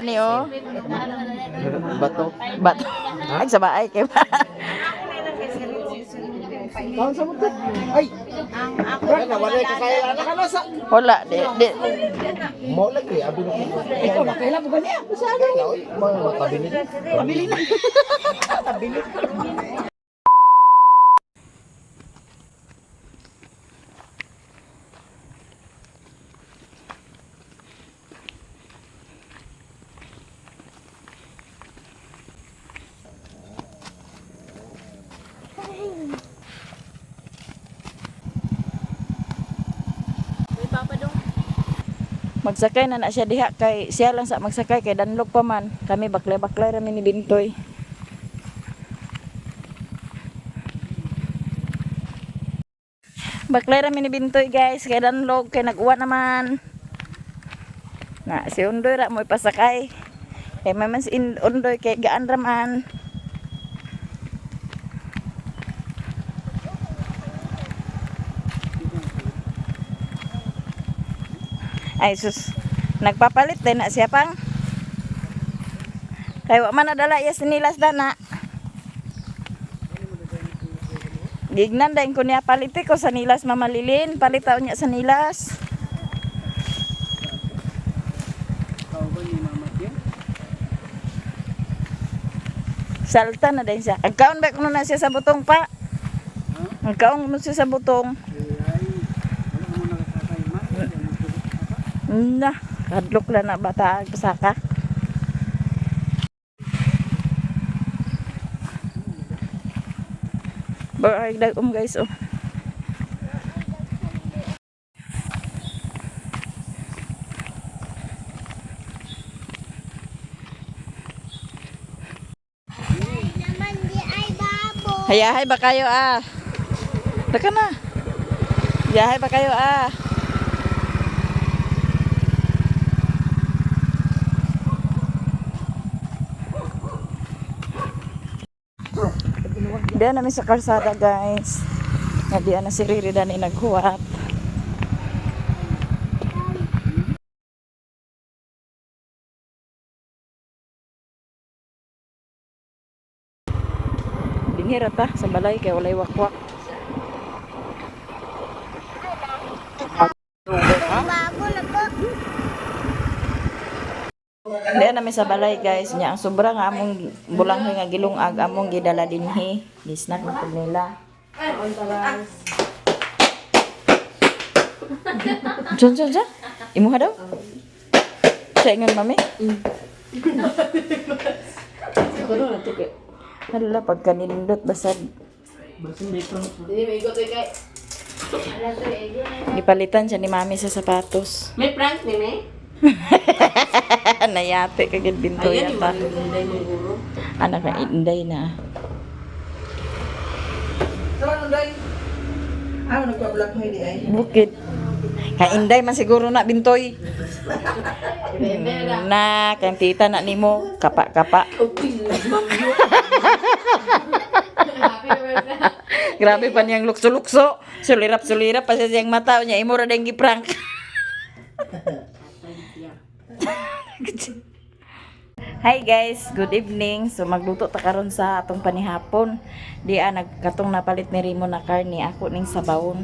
Ni oh. Bato. Bat. Ay sa baay kay ba. Kaon sa mutot. Ay. Wala wala ka kaya anak ka sa. Wala di di. Mo lagi abi na ko. Ikaw na kaila mo gani. Sa ano? Mga tabi ni. Pabili na. Tabili. Magsakay na na siya diha kay siya lang sa magsakay kay danlog pa man. Kami baklay-baklay ra mi ni Bintoy. Baklay ra mi ni Bintoy, guys, kay danlog kay nag-uwan naman. Na si Undoy ra mo ipasakay. Kay may man si Undoy kay gaan ra man. Ay sus, nagpapalit din na siya pang. Kay wa man nadala iya sinilas dana. Gignan din ko niya paliti ko sa nilas, Mama Lilin, palitaw niya sa nilas. Salta na din siya. Ang kaon ba kuno na siya sa butong pa? Ang kaon mo siya sa butong. Na, kadlok lang na bata pasaka. Ba ay dagom, guys, oh. Naman di ay babo. Hayahay ba kayo ah? Taka na. Hayahay ba kayo ah? Diyan namin sa kalsada, guys. Nga diyan na si Riri dani naghuwat. Dinhira ta sa balay kay walay wakwak. Bago na po. Diyan namin sa balay, guys, nya ang sobra nga among bulanghoy nga gilungag among gidala dinhi. Gisnak na pud nila. Diyan, diyan, diyan. Imuha daw? Sa ingon, mami? Hala, pagkanindot, basad. Gipalitan siya ni mami sa sapatos. May prank ni May? Nayate kagid binto Ayan, yung yata. mga inday mong guro. Anak na inday na. Ah, nagpa-vlog mo hindi ay. Bukid. Ka inday man siguro na bintoy. Na kang tita na nimo kapa-kapa. Grabe pa niyang lukso-lukso. Sulirap-sulirap pa siya siyang mata niya imo ra ding giprank. Hi guys, good evening. So magluto ta karon sa atong panihapon. Di ah, nagkatong napalit ni Rimo na karne ako ning sabawon.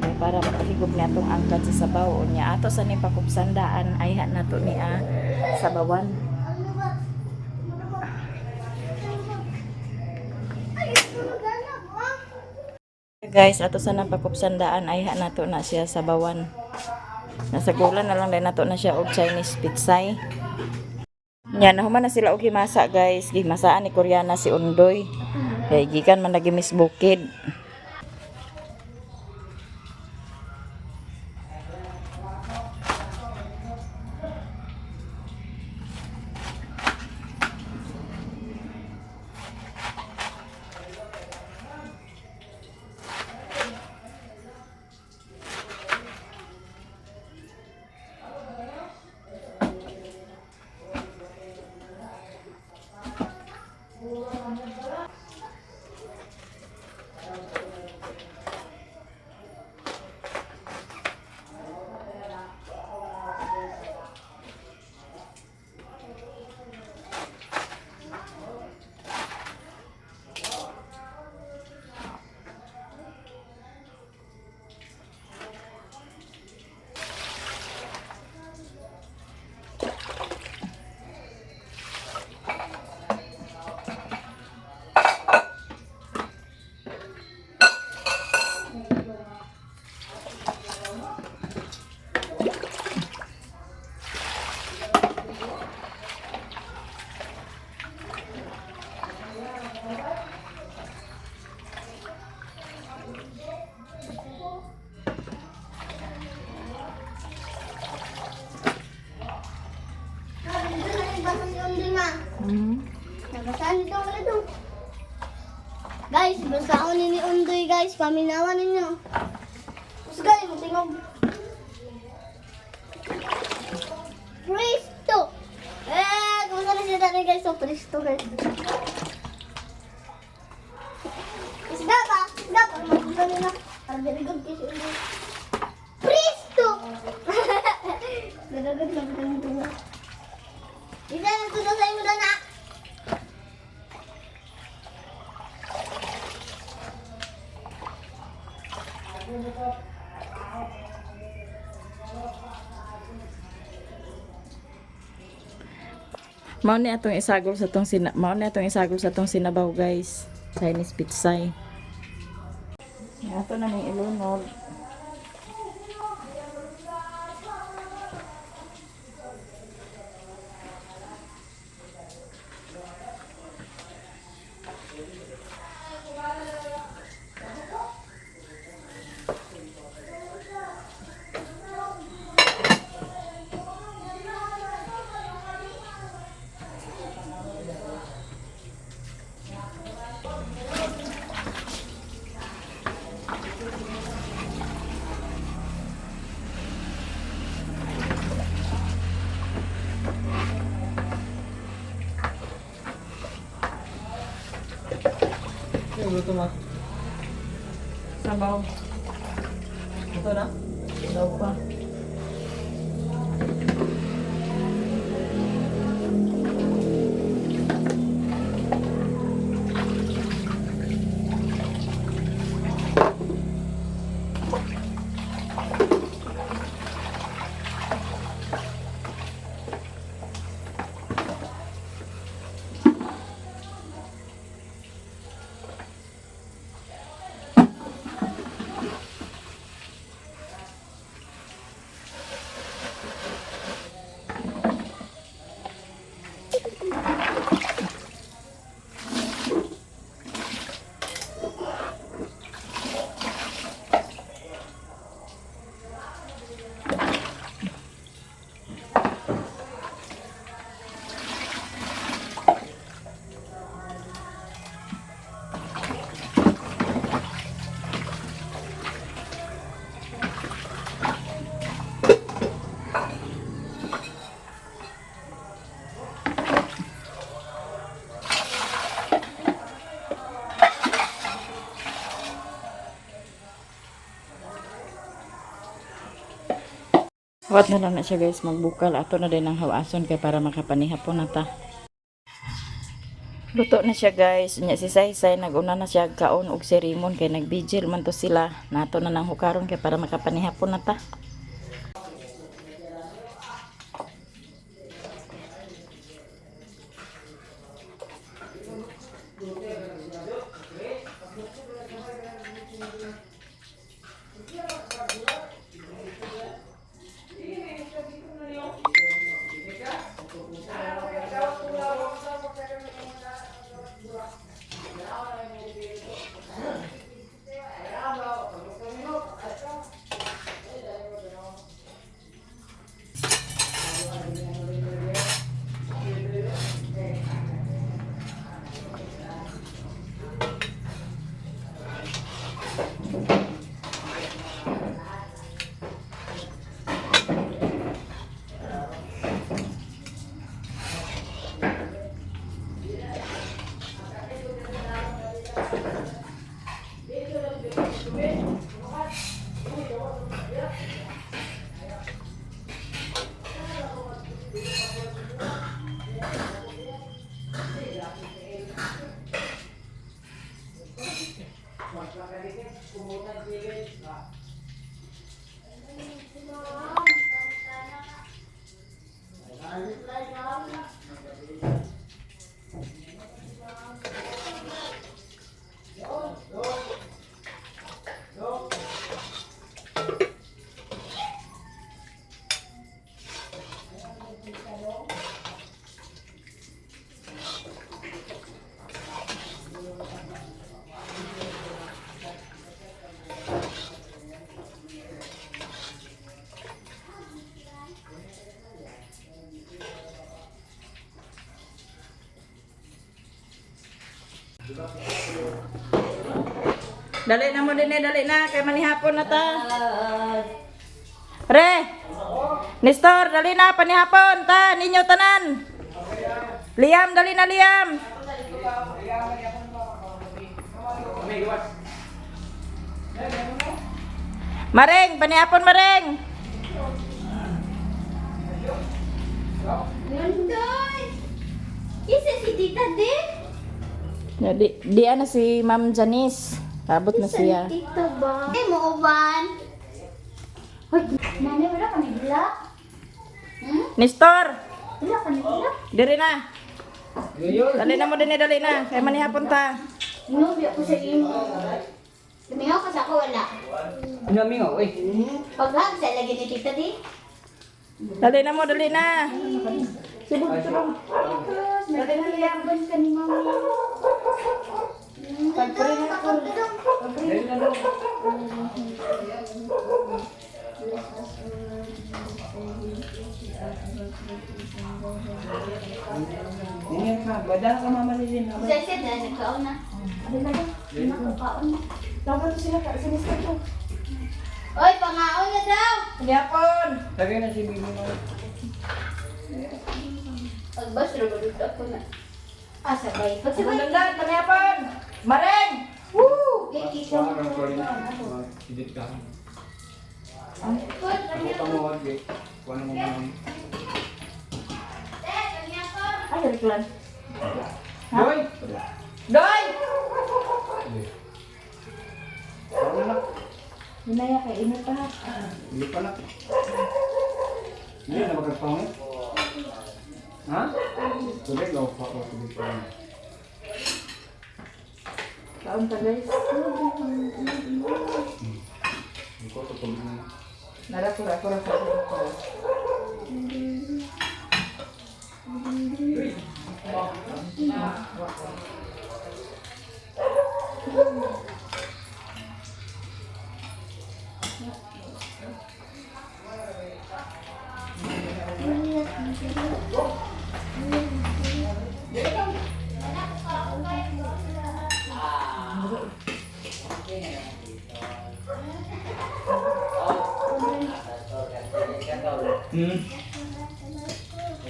Ay, para makahigop ni atong angkat sa sabaw niya. Ato sa ning pakupsandaan ay nato ni ah, sabawan. Guys, ato sa nang pakupsandaan ay nato na siya sabawan. Nasa gulan na lang din nato na siya og Chinese pitsay. Nya nahuman na sila og himasa, guys. Gihimasaan ni Koreana si Undoy. Kay gikan man lagi Miss Bukid. Pagkaon ni Undoy guys, paminawan ninyo. Kusgay mo tingog. Presto. Eh, kumusta na siya dati guys? So, presto guys. Isda ba? Isda ba? Magbuka nila. Para very good kay si Undoy. Presto! Very good na ba? Isa na to sa imo na. Mao ni atong isagol sa atong sinabaw guys. Chinese pitsay. Ato na ning ilunod. Luto ma. Sabaw. Luto na? Sabaw pa. Wat na lang na siya guys magbukal ato na din ang hawason kay para makapanihapon na ta. Luto na siya guys. Unya si Saysay naguna na siya kaon og si Raymond kay nagbigil man to sila. Nato na nang hukaron kay para makapanihapon na ta. Dali na mo din eh, dali na. Kay manihapon na ta. Re! Nestor, dali na, panihapon ta, ninyo tanan. Liam, dali na Liam. Mareng, panihapon Mareng. Nandoy! Isa si Tita din? Di ana si Ma'am Janice. Abot na Isa siya. ni Tita ba? Eh, mo uban. Hoy, nanay, wala ka nagla? Hmm? Nestor, Wala ka nagla? diri na. Dali na mo din eh, dali na. Kay manihapon ta. Inubi ako sa imo. Tumingaw ka sa ako, wala. Namingaw eh. Paghag sa lagi ni Tita di. Dali na mo, dali na. Dali na liam. Ka ni Mami. Pagpray na ako. Ingat ka, badala ka Mama Lilin. Sa set na nagkaon na. Nagkaon na. Tawagan to sila si Nestor to. Oy, pangaon na daw. Panihapon. Tagay na si Bibi mo. Pagbas ra ako na. Ah, sabay. Pagsabay. Dandan, panihapon. Mareng! Woo! Kay Kika. Edit ka. Hoy, Ako pa mo wag eh. Kuha na mo muna. Ay, reklan. Boy! Doy! Ano na? Hinaya kay init pa. Hindi pa na. Hindi na magkagpangit. Ha? Tubig o pa o tubig pa. Kaon ta guys. Hindi ko ito tubig na. Nara kura kura kura. Kura.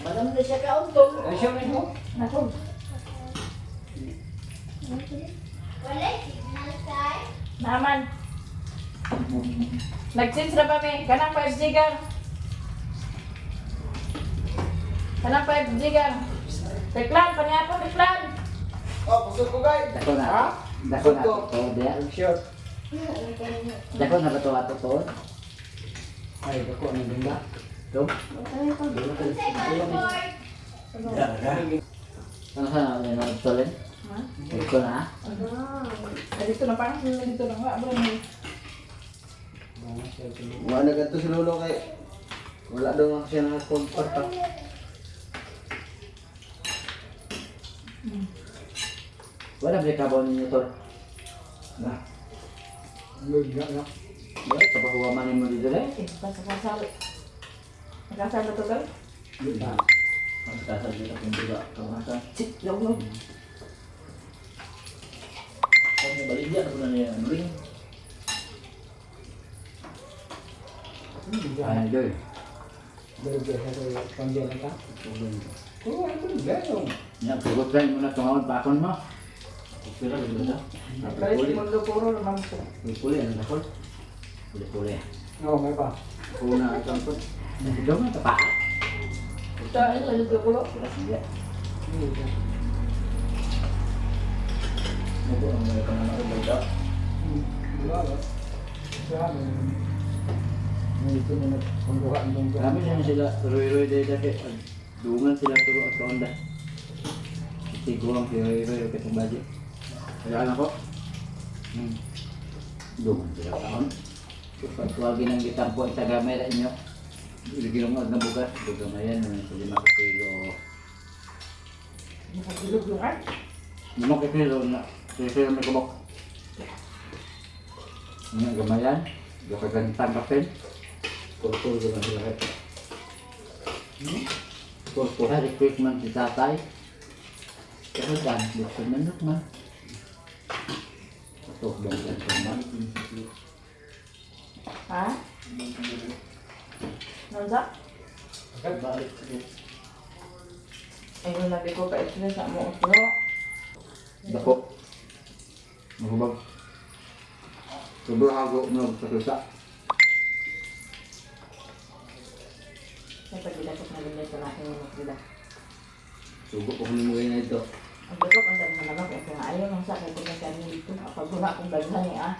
Manam na siya kauntong. Ay siya mo. Nako. Wala signal kay. Naman. Nag-change na ba mi? Kanang 5G gang. Kanang 5G gang. Teklan, panihapon teklan. Oh, busog ko guys. Dako na. Dako na to dia. Sure. Dako na ba to ato to? Ay, dako ang ganda. To. Ano sa na na to len? Dako na. Ah, dito na parang dito na nga bro. Wala na ganito si Lolo kay wala daw nga siya nakakontak. Wala ba kabon ninyo to? Na. Lugi na. Wala ka pa man mo dito le. Eh, basta kasalo. Nakasalo to tol. Ang kasal dito kung diba. Kamasa. Chit, log log. Kung baligya ko na niya ang ring. Ay, doy. Panggilan ka? Oo, ay, ito gano'n. Nya pugot rin mo na tungaon pakon mo. Pila dito na. Kahit mundo puro naman ko. Puli ang dakol. Puli puli. Oo, may pa. Una itong to. Ito nga tapa. Ito ay sa kulo. Iya. Mugo ang mga pananaw ba Diba ba? Grabe. Ito na nagpangguha ang dungga. Kami na sila roy-roy dahil dati. Dungan sila turo at kaunda. Tiguang si roy-roy o katong budget. Kaya ako. Dungan sila kaon. Pagtuwagin ang gitampo sa gamay inyo. Gilong na bugas. Gamayan naman sa 5 kilo. Nakagilog yung ay. 5 kilo na. Sila may kubok. Ano gamayan? Gakagantang kapin. Kultur ko lang sila kayo. Kultur. Hari quick man si tatay. Pero dan, dito manok man. Ito, bang Ha? Nansa? Balik. Ayun, nabi ko pa ito sa mo utlo. Dako. Mahubag. Sobrang hago mo sa susa. Sa pagdilakot na rin sa aking mga sila. Sugo ko kung mo na ito. Ang dakot ang dami naman kaya kung ayaw nang sa kaya kung kami dito. Kapag wala akong daghan ni ah.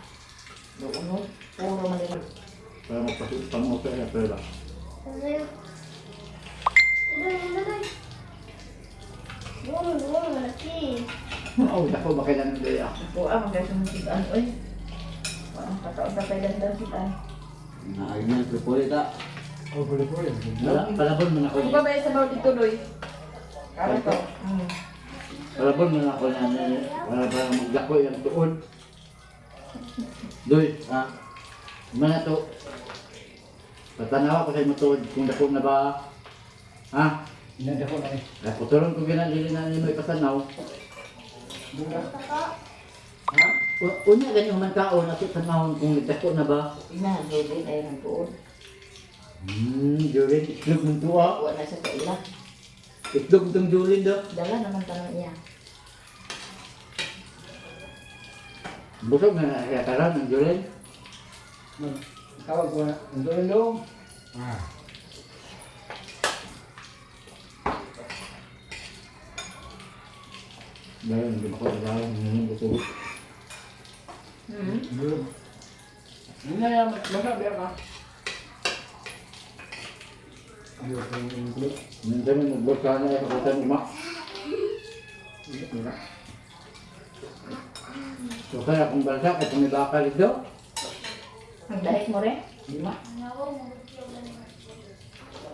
Doon mo, puro man din. Para magpasok pa mo sa pera. Ano yun? Ano? Doon, doon, malaki. Oh, dako ba kailangan gaya? Ako ah, magkasumuntigan. Uy, ang kataon na kay dandang sitan. Naayos na puli ta. Oh, puli-puli. Palabon man ako. Ano ba ba sa bawal dito, Loy? Karo to. Palabon man ako na para para magdako yung tuod. Doy, ha? Mana to? Patanawa ko sa imo tuod kung dako na ba. Ha? Inada ko na eh. Ay, puturon ko ginalili na nimo ipasanaw. Bunga. Tako. Ha? Unya ganyo man kaon ato tanawon kung nagdako na ba. Ina, Jordan ay ang tuod. Julin, itlog ng tuwa. Wala na siya sa ila. Itlog ng Julin do. Dala naman tanong niya. Busog na kaya karon ng Julin. Tawag ko na. Ang doon doon. Ah. Dahil hindi ba ko dahil hindi ko sugot. Doon. Hindi na yan. Masabi ka. Ayaw ko yung gulo. Minsan may magbasa na sa kutan uma. So kaya kung balsa ko pumibaka dito. Ang dahit mo rin? Lima.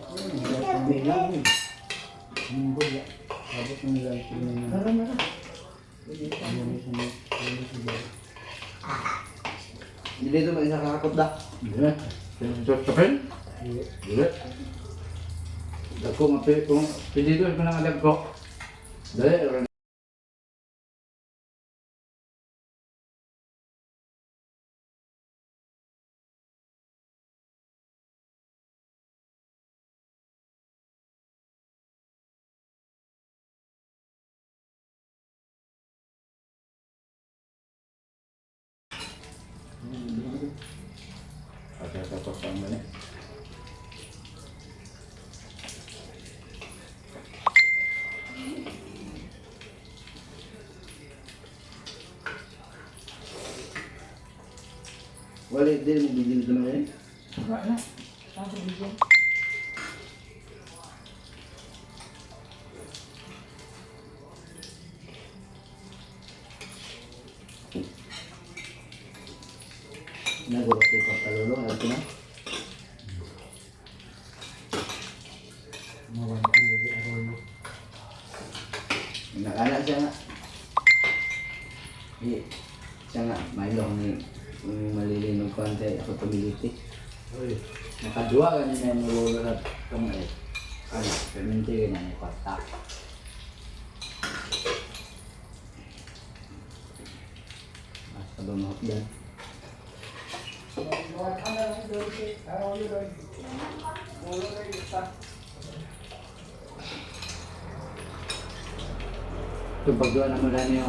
Hindi lang. Ang gulo. Tapos nila. Meron, meron. Hindi dito mag isa kakakot da. Hindi. Sasakin? Hindi. Dagko nga kung pilido ko nang dagko. Dali ora. Pagkatapos ang mali. Wala din mo bigyan ito na eh. Wala na. Ako bigyan. Nagawa sa pagkalolo, alam ko na. Nakala siya nga. Eh, siya nga, Milo ni malilinog konti ako tumiliti. Uy, nakaduwa ka na yung lolo na itong eh. Ano, perminti ka na ni kwarta. Basta ba mahapdan? Itong pagduwa na mula niyo.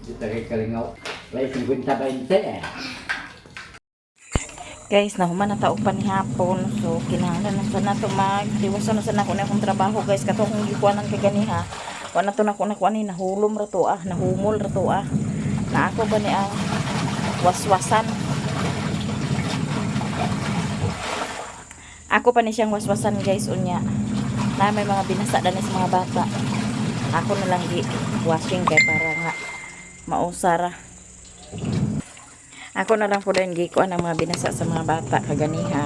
Di tayo kalingaw. Ay, 50-20 eh. Guys, nahuman na taog panihapon. So, kinahanglan na sana to magtiwasan na sana ko na akong trabaho, guys. Kato akong gikuanan kay ganiha. Wala to na ko nakuha ni nahulom ra to ah, nahumol ra to ah. Na ako gani ang waswasan. Ako pa ni siyang waswasan, guys, unya. Na may mga binasa dani sa mga bata. Ako na lang gi washing kay para nga mausara. Ako na lang po din gikuan ang mga binasa sa mga bata kaganiha.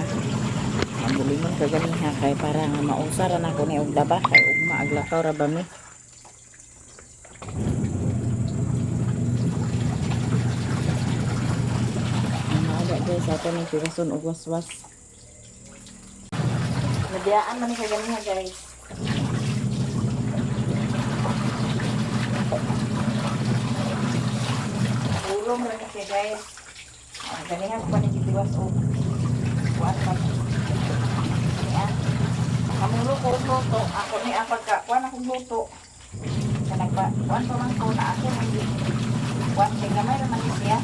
Ang bulingon kaganiha kay para nga mausara na ko ni og laba kay ugma aglakaw ra ba mi. Ang maaga guys ato ni tiwason og waswas. Nabiyaan man ni kaganiha guys. Pulong lang siya, guys. Ah, ganihan ko pa ni gitiwas og kuan pa. Yan. Kamulo ko og luto. Ako ni ang pagka kuan akong luto. Kanang pa kuan pa man ko na ako nang kuan kay gamay ra man ni siya.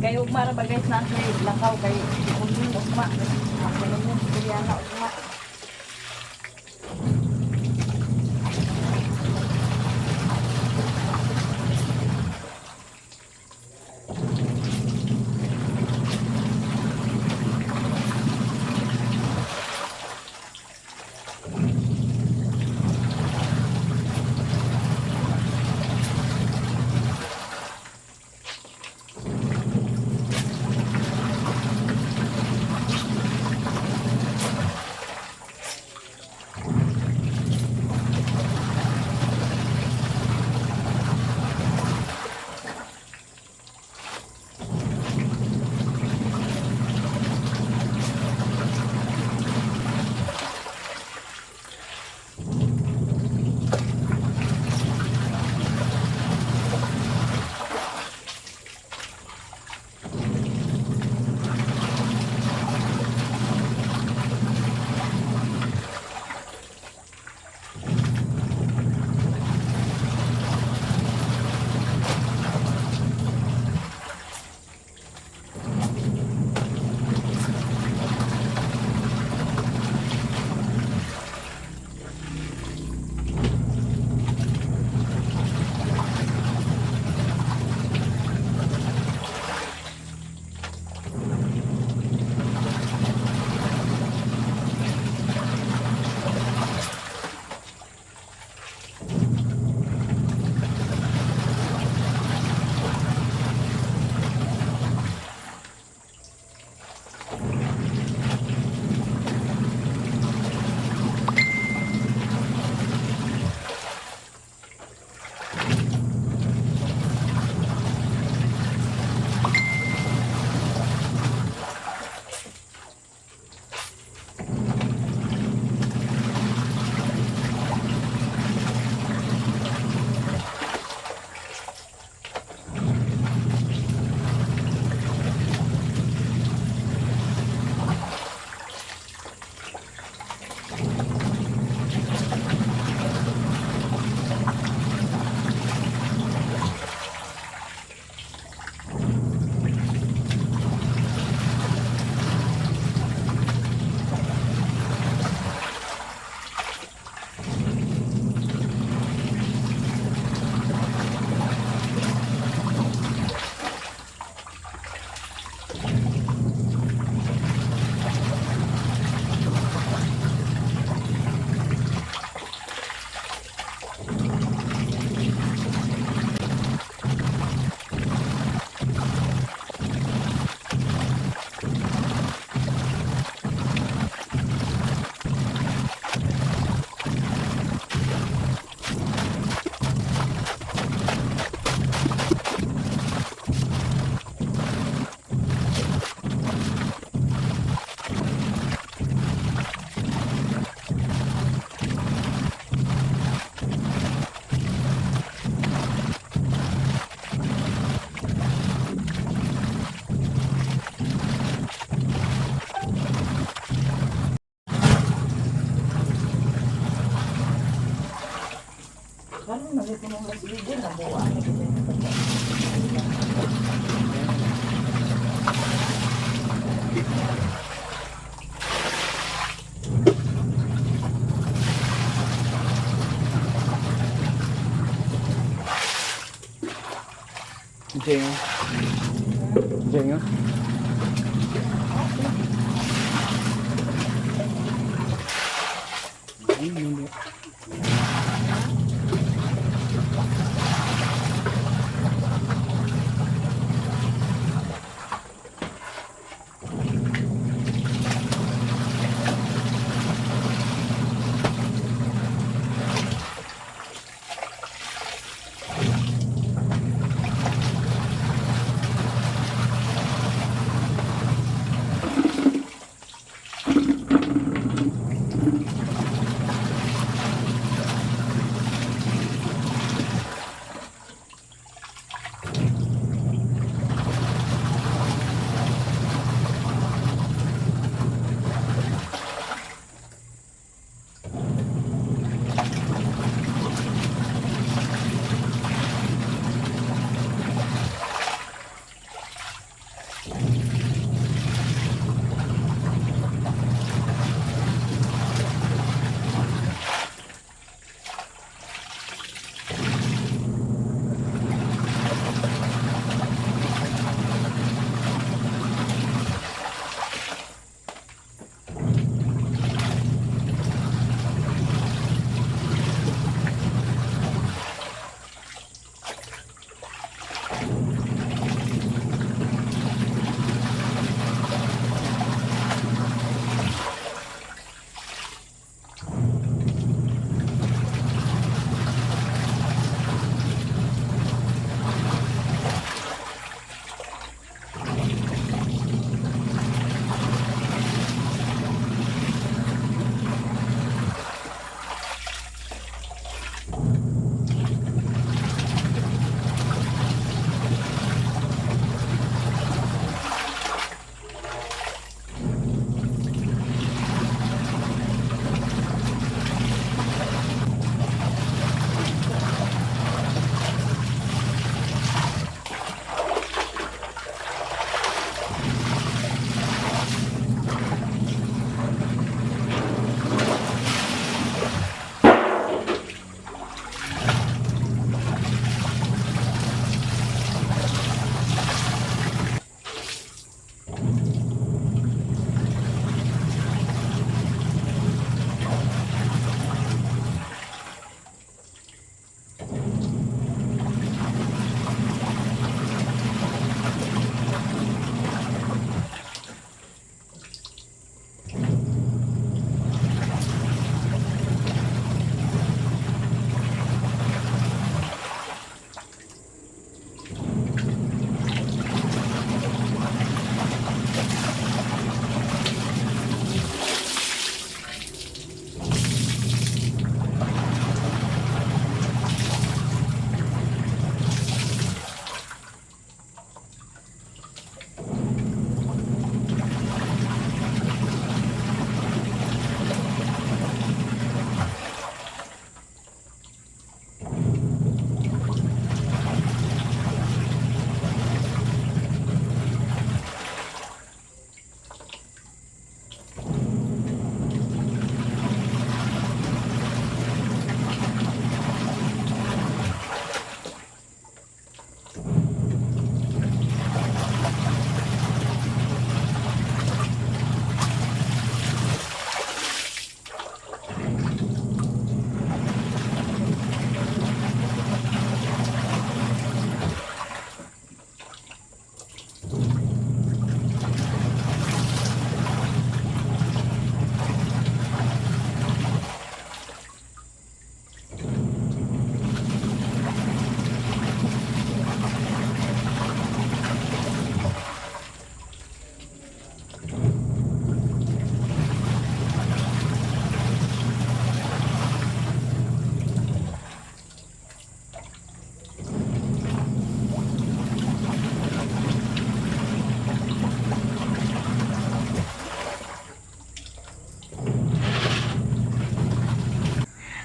Kay ugma ra ba, guys, na ang lakaw kay kunin ugma. Ako mo na ugma. Karon nagito mong las video na buwa na gid yung pagkain. Jenga. Jenga.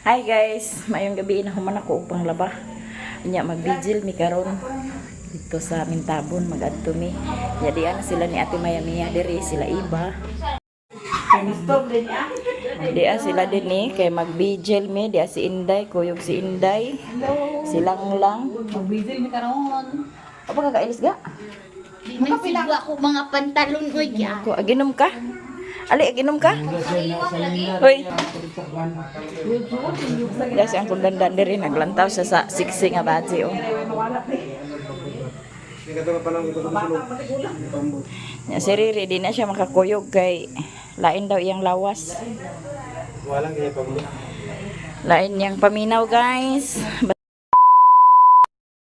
Hi guys, maayong gabi na human ako og panglaba. Nya magbigil mi karon dito sa Mintabon magadto mi. Nya diyan na sila ni Ate Maya Mia diri sila iba. Diya sila din ni kay magbigil mi diya si Inday, kuyog si Inday. Silang lang. Magbigil mi karon. O pa ka kailis ga? Di man sigwa ko mga pantalon oy ya. Ko aginom ka? Ali aginom ka? Hoy. Ya si Uncle Dandan diri naglantaw siya sa siksi nga baji oh. Ya, si Riri di na siya makakuyog kay lain daw iyang lawas. Walang kaya pablo. Lain niyang paminaw, guys.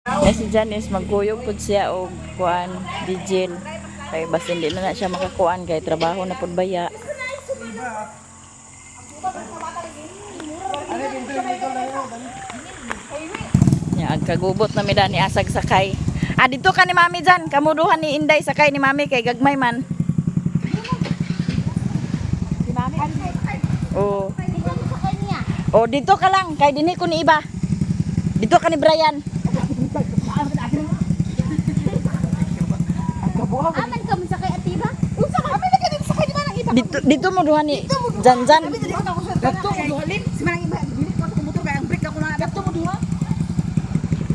Ya, si Janice magkuyog pud siya og kuan vigil. Kay basin di na na siya makakuan kay trabaho na pud baya. Ya, ang kagubot na mi ni asag sakay. Ah, dito ka ni Mami dyan. Kamuduhan ni Inday sakay ni Mami kay gagmay man. Oh. Oh, dito ka lang kay dinhi ko ni iba. Dito ka ni Brian. Aman ka mo sakay atiba? Unsa man? Abi lagi dito sakay di ba nang iba? Dito dito mo duha ni Jan Jan. Abi dito ako sa Dato mo duha lim. Si manang iba dili ko sa motor kay ang brake ako na dato mo duha.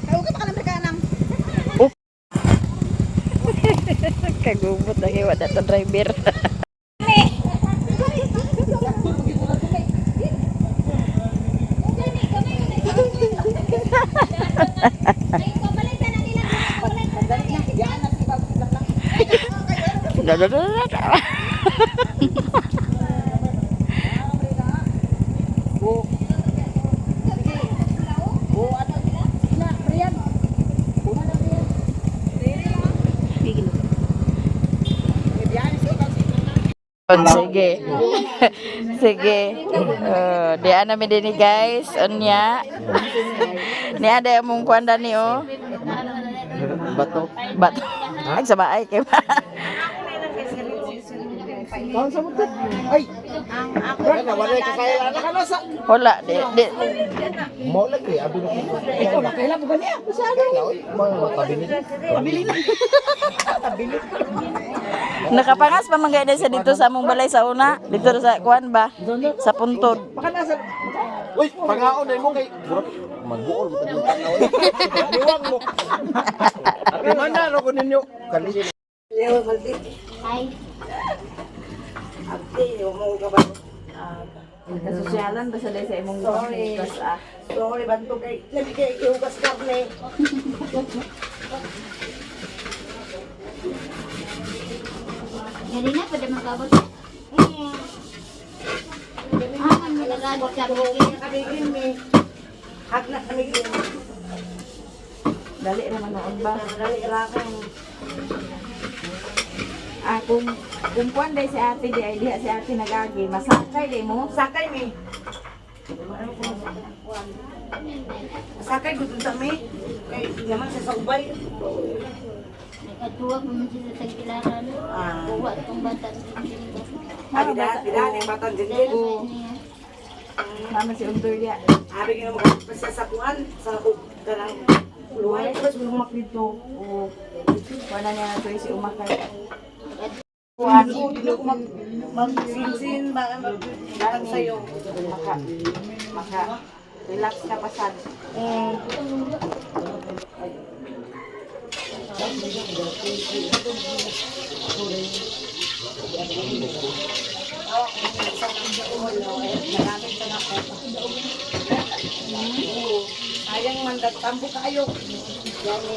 Kay okay pa ka ng brake nang. Kagubot na kay wala to driver. Sige. Sige. Oh, di ana mi dinhi guys. Unya. Ni ada mong kuan dani oh. Bato. Bat. Ay sa baay kay ba. Kaon sa mutot. Ay. Wala wala ka kaya anak ka sa. Wala di di. Mo lagi abi na ko. Ikaw na kaila mo gani. Mga tabi ni. Pabili na. Nakapangas pa man gayud sa dito sa among balay sa una, dito sa kuan ba? Sa puntod. Baka nasa Uy, pangaon na mo kay magbuol mo tagong tanaw. Niwang mo. Ate mana ro ko ninyo. Kali. Ay. Kasosyalan ba sa sa imong Sorry. ah. Sorry banto kay labi kay ihugas karne. Dali na pwede makabot. Aman mo lagad kami. Kamigin mi. Hagna kamigin. Dali ra man noon ba? Dali ra kay. Ah, kung kuan day si ate di ay diha si ate nagagi, masakay day mo. Sakay mi. Sakay gud unta mi. Kay naman sa ubay. Nagkatuwag mo man siya sa tagpilaran. Ah. Kuha itong bata sa tagpilaran. Abi da, bida ning batang dinggin. Mama si Undur diha. Abi gina mo pa sa kuan sa kanang luway tapos mo dito. Oo. Wala niya na si umakay. Kuan ko dito ko mag magsinsin ba mag sayo. Maka maka relax ka pasad. Sayang man tambo kaayo. Yani.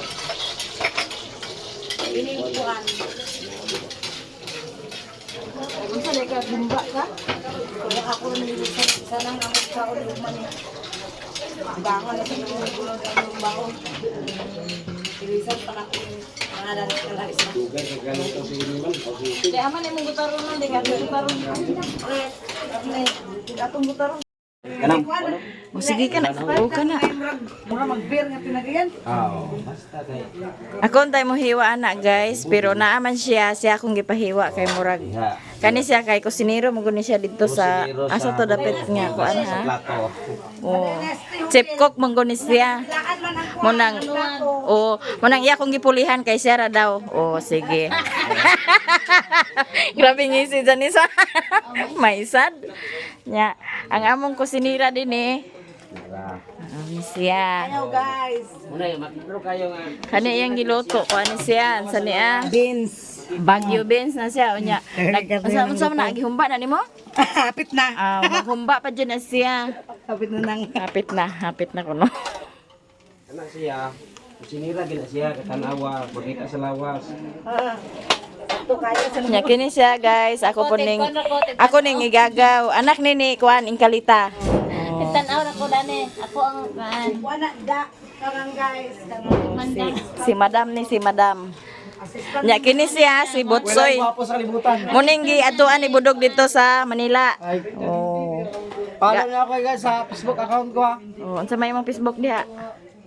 Ini kuan. Unsa day ka gumba ka? Kung ako nilisan sana nga magkaon ug man. Bangon na sa mga gulod ang baon. Ilisan pa na akong pangalan ng laris na. Di aman imong gutaron man di ka gutaron. Atong gutaron. Kanang. O sige ka na. O ka na. Mura mag-beer nga pinagayan. Ah, oo. Basta kay. Ako untay mo hiwa ana guys, pero naaman siya siya akong gipahiwa kay murag. Iha. Kani siya kay kusinero mo guni siya dito sa Kusinero asa to dapit nga kuan Sa ha. plato. Oh. Chef cook man guni siya. Munang oh, munang iya akong gipulihan kay siya ra daw. Oh, sige. Grabe ngisi Janisa. May sad. Nya, ang among kusinira din eh. Tara. Ano siya? Hello guys. Kani iyang giluto ko ano siya? Sa niya? Beans. Baguio beans na siya unya. Nag unsa unsa man na gihumba na nimo? Hapit na. Ah, maghumba pa jud na siya. Hapit na nang. Hapit na kuno. Ana siya. Sinira gina siya katanawa, makita sa lawas. Ito kaya sa Nya kini siya guys, ako ning igagaw. Anak ni ni kuan Ingkalita. Tanaw na ko dani. Ako ang kuan. Wala da. Karang guys. Karang Si, si madam ni si madam. Nya kini siya si Botsoy. Gwapo sa kalibutan. Muning gi atuan ni Budog dito sa Manila. Ay. Oh. Follow niyo ako guys sa Facebook account ko ha. Oh, unsa may imong Facebook diha?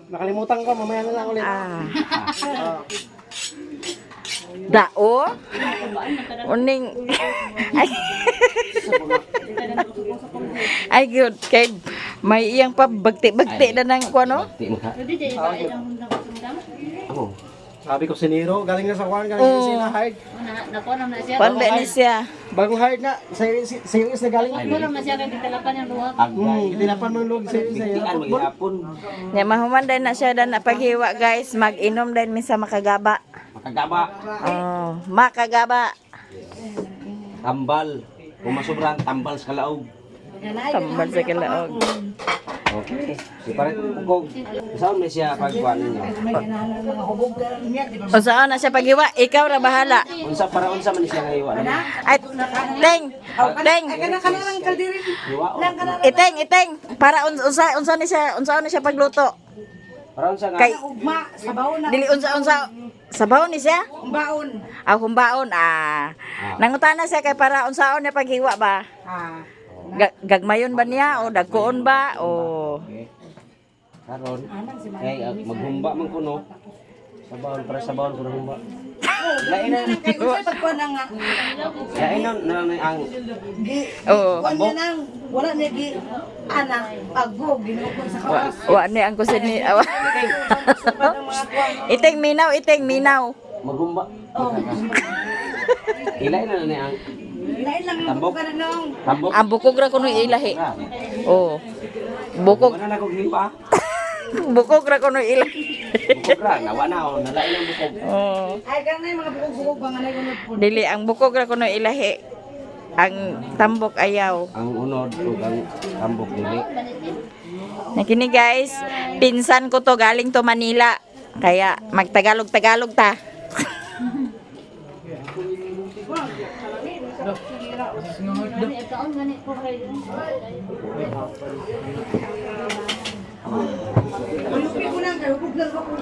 Nakalimutan ko, mamaya na lang ulit. Ah. Dao? Uning ay. Ay good kay may iyang pa bagti-bagti na ng kuno. Di mo ka. Amo. Sabi ko si Nero, galing na sa kuwan, galing na sila hired. Kuan ba ni siya? Bagong hired na, sa sa US na galing. Agay. Tinapan mo yung luwag sa US. Bigtian maghihapon. Nya mahuman din na siya dan na paghiwa guys, mag-inom din minsan makagaba. Makagaba. Oh, makagaba. Tambal. Kung masobran, tambal sa kalaog. Tambal sa kalaog. Okay. Si paret kog. Saan may siya pagkuan ninyo? Unsaon na siya paghiwa, ikaw ra bahala. Unsa para unsa man siya nga hiwa ninyo? Ay, teng, teng. Kana kana lang kaldirin. Hiwa. Iteng, iteng. Para unsa unsa ni siya, unsaon ni siya pagluto. Para unsa nga? Kay Ugma sabaw na. dili unsa unsa sabaw ni siya? Baon. Ah, humbaon ah. Nangutana siya kay para unsaon niya paghiwa ba? Ah. Gagmayon ba niya o dagkoon ba o Okay. Karon kay maghumba man kuno. Sabawon para sabawon kuno humba. Lain na Kay unsay pagkuan na nga. lain na na lang ang Gi Oo. kuan niya nang wala niya gi anak agbo ginukon sa wa, kawas. wa ni ang kusin ni awa. Iteng minaw, iteng minaw. maghumba. Ilain na lang ang Lain lang yung Tambok. buka na nung. tambok. Ang bukog ra kuno ilahi. Oh. Bukog Wala na kog hiwa. bukog ra kuno ilahi. Bukog ra nawa na oh, nalain ang bukog. Oh. Ay kanay mga bukog-bukog ba nga na gunod po. Dili ang bukog ra kuno ilahi. Ang tambok ayaw. Ang unod ug ang tambok dili. Nakini guys, pinsan ko to galing to Manila. Kaya magtagalog-tagalog ta. Ulupi ko nang kay hubog lang ako.